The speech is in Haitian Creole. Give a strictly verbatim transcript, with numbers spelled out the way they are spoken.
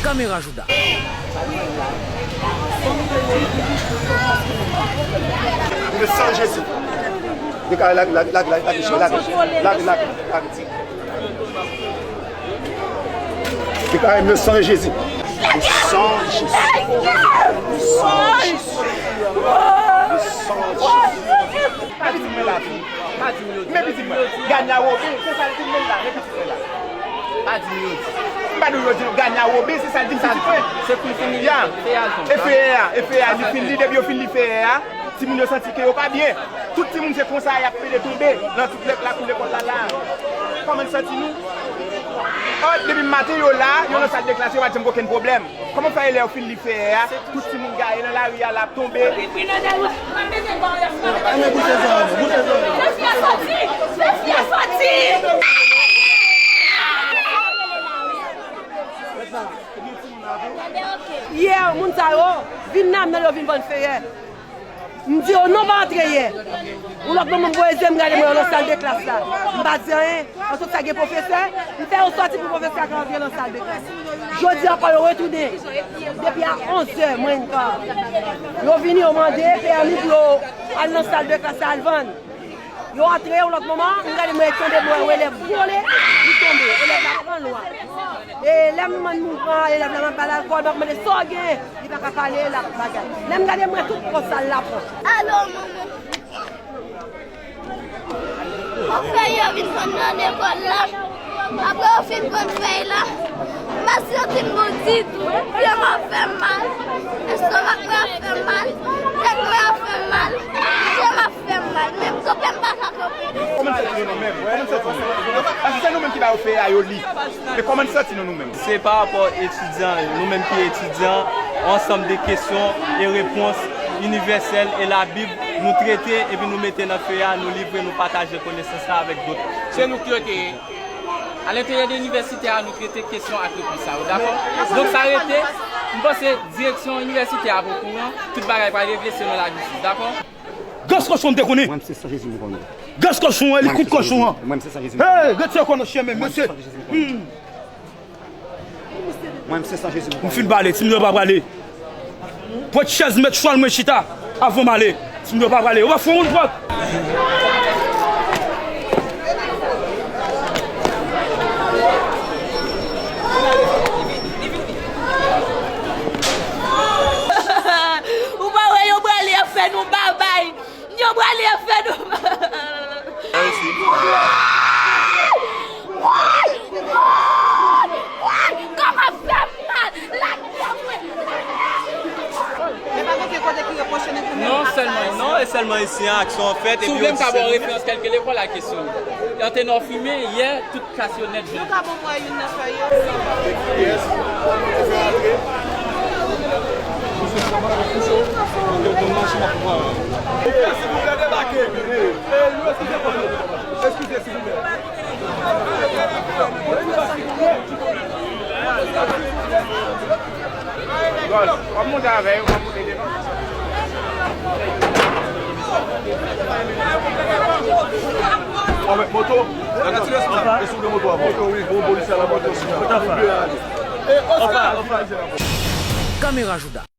Kamera Jouda. Nan san Jezi. Deklare lage, lage, lage, lage, lage, lage, lage, lage, lage, lage, lage. Deklare nan san Jezi. Nan san Jezi. Nan san Jezi. Nan san Jezi. Pa di mwen la, fi. Pa di mwen. Men pitit mwen. Ganya Wobi, se sa l di menm la, men pitit mwen la. Pa di mwen. M pa di yo di Ganya Wobi, se sa l di pitit mwen. Se pou l fin li. Ya. E feyè a, e feyè a, li fin li, depi yo fin li feyè a. Timoun yo santi ke yo pa byen. Tout timoun se konsa y ap pede tonbe nan tout lè, lakou lekòl la la. Kòman n santi nou? Ò, depi maten yo la, yo nan sal de klas, yo pa t janm gen okenn pwoblèm. Kòman fè lè yo fin li feyè a, tout timoun gaye nan lari a, l ap tonbe? Yè, moun sa yo vin nan, nan yo vin vann feyè. M di yo non, pa antre yè. Yon lòt manman voye je m, gade mwen yo nan sal de klas la. M pa di anyen. Paske sa gen pwofesè, m fè yo sòti pou pwofesè a ka antre nan sal de klas. Jodi ankò, yo retounen. Depi a onz è, mwen ka. Yo vini, yo mande pèmi pou yo al nan sal de klas la, al vann. Yo antre yon lòt moman, m gade mwen tande mwen yon elèv vole, li tonbe. Elèv la pran lwa. E lè m mann mouvman, elèv la m ap ba l alkòl, m ap mande sa w gen, li pa ka pale, l ap bagay. Lè m gade mwen tout kò sa l la pran. Alo, manman. Fè yo vin vann nan lekòl la. Apre yo fin vann fèy la, m pa santi m bon ditou. Pye m ap fè m mal. Estomak mwen ap fè m mal. Tèt mwen ap fè m mal. Je m ap fè m mal. Menm kanpe m pa ka kanpe. Kòman n santi nou, nou menm? Kòman n santi nou? Paske se nou menm ki ba yo fèy a, yo li. Men kòman n santi nou, nou menm? Se pa rapò etidyan, nou menm ki etidyan, yon ansanm de kesyon e repons inivèsèl e Labib, nou trete epi nou mete nan fèy a, nou livre, nou pataje konesans la avèk dòt. Se nou ki trete, alenteryè de inivèsite a, nou trete kesyon ak repons sa yo, dakò? Donk, sa rete, m panse direksyon inivèsite a okouran, tout bagay pral regle selon lajistis, dakò? Gras kochon m te konnen. Mwen, se san Jezi m konnen. Gras kochon an, li kout kochon an. Mwen, se san Jezi m konnen. Hey, retire kò nan chen men, mesye. Mwen, se san Jezi m konnen. Hmm. Mwen, se san Jezi m konnen. M fin pale, timoun yo pa prale. Pran chèz, met chwal mwen chita. Avan m ale, timoun yo pa prale. Yo pa fè yon pòt. Ou pa wè yo prale ap fè nou babay. Yo prale ap fè nou. Kòman fè m mal? Lavi mwen. Non, sèlman, non, e sèlman isi an, aksyon an fèt, epi yo di se nou menm. Si w vle, m ka ba w referans kèlke lekòl ak kesyon yo. Antenò fimen, yè, tout klas yo nèt jòn. Nou ka ban mwen youn nan fèy yo? Silvouplè, debake. Eskize, silvouplè. Gòl, w ap monte avè yo, w ap monte devan. Avèk moto. Gade ti responsab. E sou de moto a, moto, wi. Bon, polisye a la moto. Kamera Jouda.